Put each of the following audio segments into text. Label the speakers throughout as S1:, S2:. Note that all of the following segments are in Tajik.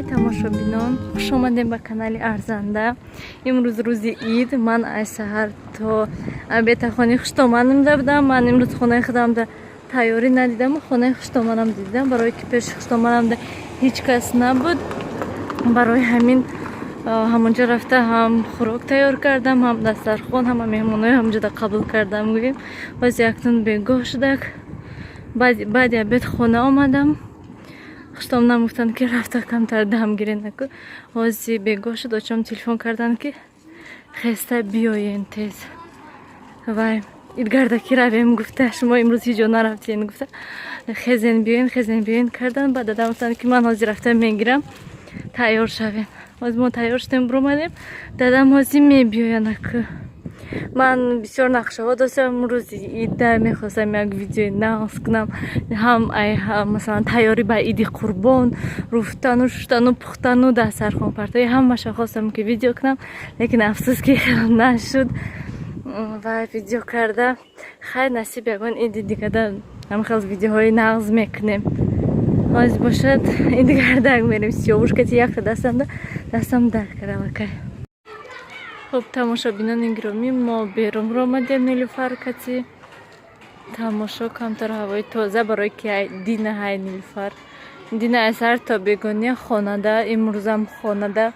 S1: Тамошобинон, хуш омадем ба канали Арзанда. Имрӯз рӯзи ид. Ман аз саҳар то обеда хонаи хуштоманамда будам. Ман имрӯз хонаи худамда тайёрӣ надидаму хонаи хуштоманам дидам, барое ки пеши хуштоманамда ҳеҷ кас набуд. Барои ҳамин ҳамонҷо рафта ҳам хӯрок тайёр кардам, ҳам дастархон, ҳама меҳмонҳои ҳамонҷода қабул кардам. Гӯем, боз яктун бегоҳ шудак. Баъди обед хона омадам. Хуштомнам гуфтанд, ки рафта камтар дам гирен наку. Ҳози бегоҳ шуд, очам телефон карданд, ки хеста биёен тез, вай идгардаки равем гуфта, шумо имрӯз ҳеҷ ҷо нарафтен гуфта, хезен биёен, хезен биёен карданд. Баъд дадам гуфтанд, ки ман ҳозир рафта мегирам, тайёр шавем. Ҳозир мо тайёр шудем, биромадем, дадам ҳозир мебиёянд аку. Ман бисёр нақшаҳо доштам рӯзи ида, мехостам як видеои нағз кунам, ҳам масалан тайёрӣ ба иди Қурбон, руфтану шуштану пухтану дастархонпартоӣ, ҳамаша хостам, ки видео кунам, лекин афсӯс, ки нашуд ва видео карда. Хайр, насиб, ягон иди дигада ҳамхел видеоҳои нағз мекунем. Ҳозир бошад, идгардак мерем. Сиёвуш кати якта дастамда, дастам дард кард аллакай. Хуб, тамошобинони гиромӣ, мо берун омадем Нилуфар кати тамошо, камтар ҳавои тоза, барои ки дина ҳай Нилуфар дина аз сар то бегония хонада, имрӯзам хонада.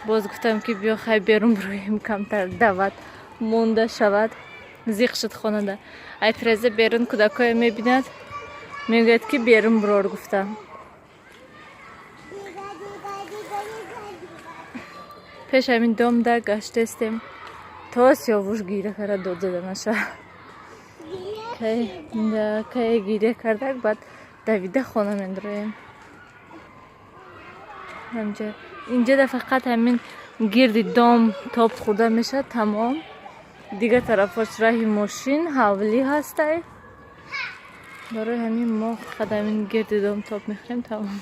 S1: Боз гуфтам, ки биё, хай, берун бироем, камтар дават монда шавад, зиқ шуд хонада. Ай тиреза берун кӯдакҳое мебинад, мегӯяд, ки берун бирор гуфтам. Пеш ҳамин домда гаштестем, то Сиёвуш гиря карда дод зада наша. Кае гиря кардак, баъд давида хона медроем. Инҷада фақат ҳамин гирди дом тоб хӯрда мешавад, тамом. Дигар тарафош раҳи мошин, ҳавлӣ ҳастай. Барои ҳамин мо фақат ҳамин гирди дом тоб мехӯрем, тамом.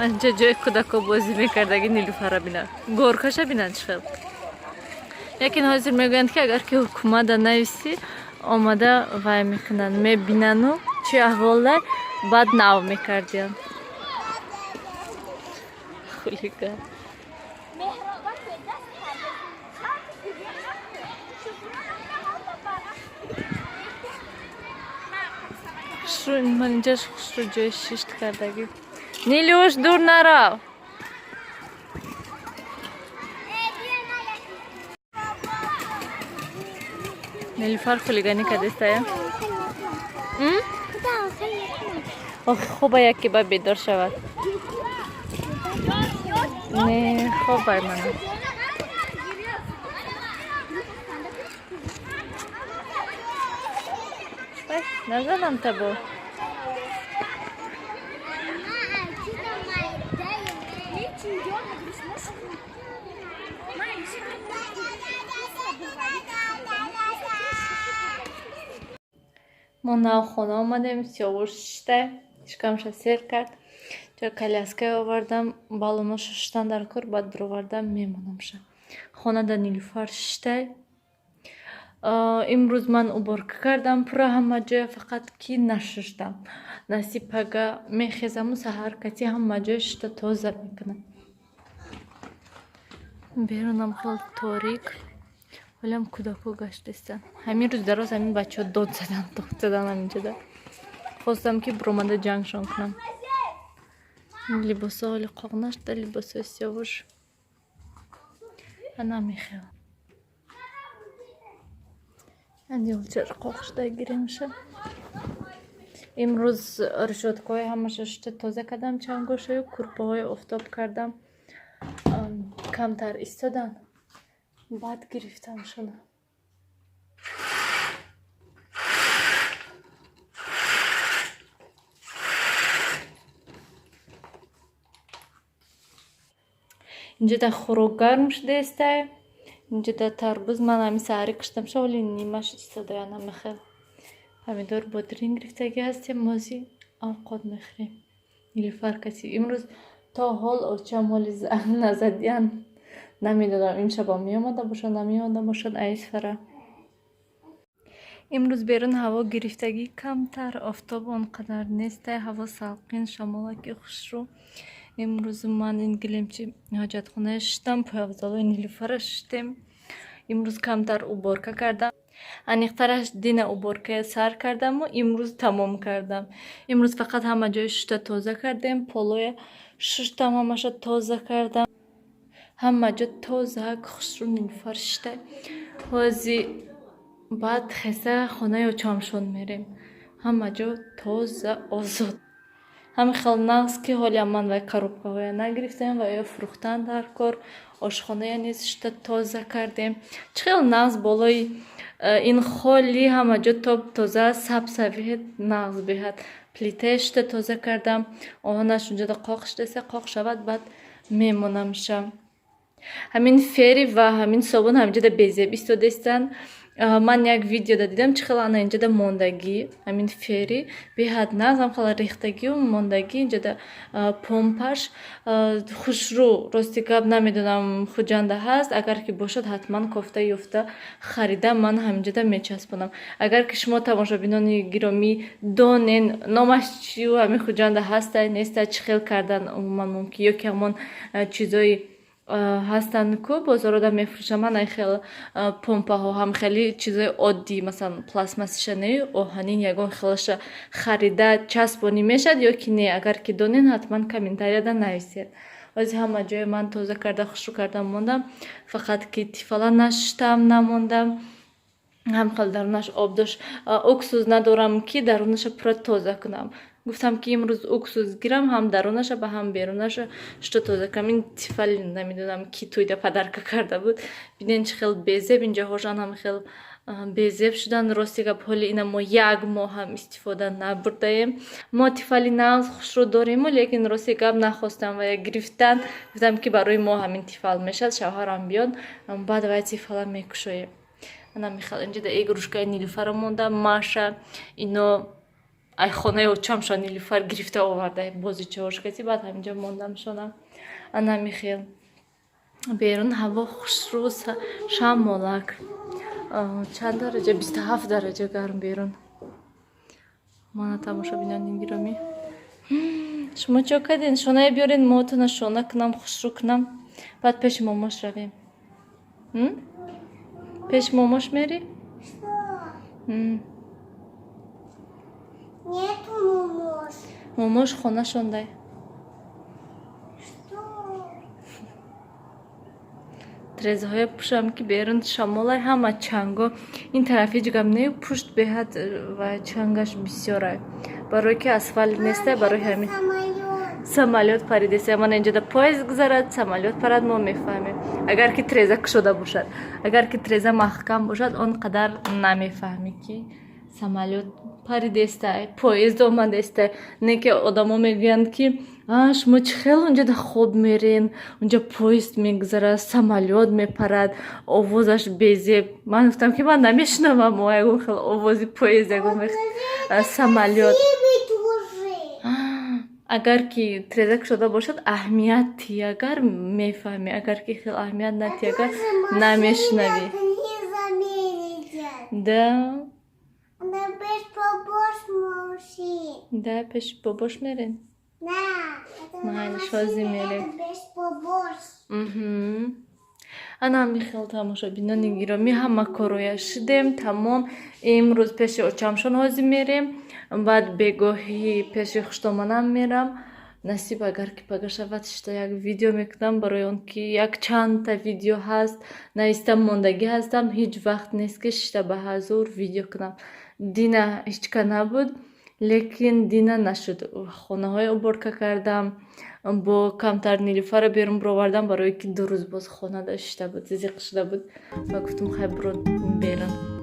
S1: Инҷа ҷои кӯдако бозӣ мекардаги Нилуфара бинад, горкаша бинад чӣ хел. Лекин ҳозир мегӯянд, ки агар ки ҳукумата нависӣ, омада вай мекунанд, мебинану чӣ аҳволда, баъд нав мекардиянд. Хулиган. Ман инҷаш хушрӯ ҷои шишт кардагӣ. Нилюш, дур нарав. Нилуфар хулиганӣ кардестая. Охи, хоба, яке ба бедор шавад. Не, хобай мана. Назанам табо. Мо нав хона омадем, Сиёвуш шишта, шикамша сер кард. Ҷо коляска овардам, баллоноша шуштан дар кор, баъд бировардам, мемонамша. Хонада Нилуфар шиштай. Имрӯз ман уборка кардам пурра ҳама ҷоя, фақат ки нашуштам. Насиб, пага мехезаму саҳар кати ҳама ҷоя шишта тоза мекунам. Берунам хеле торик. Ҳолиам кӯдако гаштестанд. Ҳамин рӯз дароз ҳамин бачаҳо дод заданд, дод заданд ҳаминҷода. Хостам, ки биромада ҷангшон кунам. Либосҳо ҳоли қоқ нашуда, либосҳои Сиёвуш. Ана мехел. Андилчар қоқ шуда гиремша. Имрӯз решёткаҳои ҳамаша шушта тоза кардам, чангошаю курпаҳои офтоб кардам. Камтар истоданд. Баъд гирифтамшона. Инҷода хӯрок гарм шудаестай. Инҷода тарбуз ман ҳамин саҳарӣ киштамша, ҳоли нимаш истода, намехел. Помидор, бодринг гирифтагӣ ҳастем, мози авқот мехӯрем. Нилуфар каси имрӯз то ҳол очам ҳоли занг назадиян. Намедонам, имшабам меомада бошад, намеомада бошад Аисфара. Имрӯз берун ҳаво гирифтагӣ камтар, офтоб он қадар нестай, ҳаво салқин, шамолаки хушрӯ. Имрӯз ман ин гилемчи ҳоҷатхоная шиштам, пойафзолои Нилуфара шиштем. Имрӯз камтар уборка кардам. Аниқтараш, дина уборкая сар кардаму имрӯз тамом кардам. Имрӯз фақат ҳама ҷои шушта тоза кардем, полоя шуштам, ҳамаша тоза кардам. Ҳама ҷо тоза, хушрӯ Нилуфар шиштай. Ҳози баъд хеса хонаи очамшон мерем. Ҳама ҷо тоза, озод. Ҳамин хел нағз, ки ҳолиам ман вай коробкаҳоя нагирифтам ва ё фурӯхтан дар кор. Ошхоная низ шишта тоза кардем. Чӣ хел нағз, болои ин холӣ ҳама ҷо топ тоза, сабсафед, нағз беҳад. Плитая шишта тоза кардам. Оҳанаш унҷода қоқ шудаста, қоқ шавад, баъд мемонамша. Ҳамин Фери ва ҳамин собун ҳаминҷода безеб истодаистанд. Ман як видеода дидам, чӣ хел ана инҷода мондагӣ, ҳамин Фери беҳад нағз, ҳам хела рехтагию мондагӣ инҷода, помпаш хушрӯ. Рости гап, намедонам, Хуҷанда ҳаст, агар ки бошад, ҳатман кофта ёфта харида, ман ҳаминҷода мечаспонам. Агар ки шумо, тамошобинони гиромӣ, донен номаш чию, ҳамин Хуҷанда ҳастай, нестай, чӣ хел кардан умуман мумкин, ё ки ҳамон чизои ҳастанд ку бозорода мефурӯшанд, ман ай хел помпаҳо ҳам хеле чизои оддӣ, масалан, пластмассиша не, оҳанин, ягон хелаша харида часпонӣ мешавад ё ки не, агар ки донен, ҳатман комментарияда нависед. Ҳози ҳама ҷои ман тоза карда, хушрӯ карда мондам, фақат ки тифала нашуштам, намондам. Ҳам хел дарунаш об дошт. Уксус надорам, ки дарунаша пурра тоза кунам. Гуфтам, ки имрӯз уксус гирам, ҳам дарунаша ба ҳам берунаша шуто тоза кунам. Ин тифали намедонам, ки тӯйда подарка карда буд. Бинен, чӣ хел безеб, инҷоҳошон ҳам хел безеб шудан. Рости гап, ҳоли ина мо як моҳ ҳам истифода набурдаем. Мо тифали нағз, хушрӯ дорему, лекин, рости гап, нахостам ва гирифтан. Гуфтам, ки барои мо ҳамин тифал мешавад, шавҳарам биёд, баъд вай тифала мекушоем. Ана михел инҷода игрушкаи Нилуфаро монда, Маша ино ай хонаи очамшон Нилуфар гирифта оварда, бозичаҳош каси, баъд ҳаминҷо мондамшонам. Ана михел берун ҳаво хушрӯ, шамолак. Чанд дараҷа? 27 дараҷа гарм берун. Мана, тамошобинони гиромӣ, шумо чо кардем? Шонае биёрен, мотона шона кунам, хушрӯ кунам, баъд пеши момош равем. Пеши момош мери?
S2: Что? Нету момош.
S1: Момош хонашондай.
S2: Что?
S1: Трезаҳоя пӯшам, ки берун шамолай, ҳама чанго ин тараф ҳеҷ гап не, пушт беҳад ва чангаш бисёрай, барое ки асфалт нестай, барои ҳамин.
S2: Самолет.
S1: Самолёт паридеса. Мана, инҷода поезд гузарад, самолёт парад, мо мефаҳмем, агар ки треза кушода бошад. Агар ки треза маҳкам бошад, он қадар намефаҳмӣ, ки самолёт паридестай, поезд омадестай. Не ки одамо мегӯянд, ки а шумо чӣ хел унҷода хоб мерен, унҷа поезд мегузарад, самолёт мепарад, овозаш безеб. Ман гуфтам, ки ман намешунавам мо ягон хел овози поезд, ягон самолёт.
S2: Красивый тоже.
S1: Агар ки треза кушода бошад, аҳамият тӣ, агар мефаҳмӣ, агар ки хел аҳамият натӣ, агар
S2: Тоже машина
S1: намешунавӣ.
S2: Не заметит.
S1: Да.
S2: Она без бобош машин.
S1: Да, пеши бобош мерен.
S2: Да. Это
S1: Майли,
S2: машина,
S1: шози мерем.
S2: это без бобош.
S1: Ана михел, тамошобинони гиромӣ, ҳама корроя шудем, тамом. Имрӯз пеши очамшон ҳозир мерем, баъд бегоҳӣ пеши хуштоманам мерам. Насиб, агар ки пага шавад, шита як видео мекунам, барои он ки як чандта видео ҳаст, нависта мондагӣ ҳастам, ҳеҷ вақт нест, ки шита ба ҳазур видео кунам. Дина ҳечка набуд, лекин дина нашуд, хонаҳои уборка кардам, бо камтар Нилуфарро берун бировардам, барое ки 2 рӯз боз хонада шита буд, зиқ шуда буд, ва гуфтам, хай, биро берун.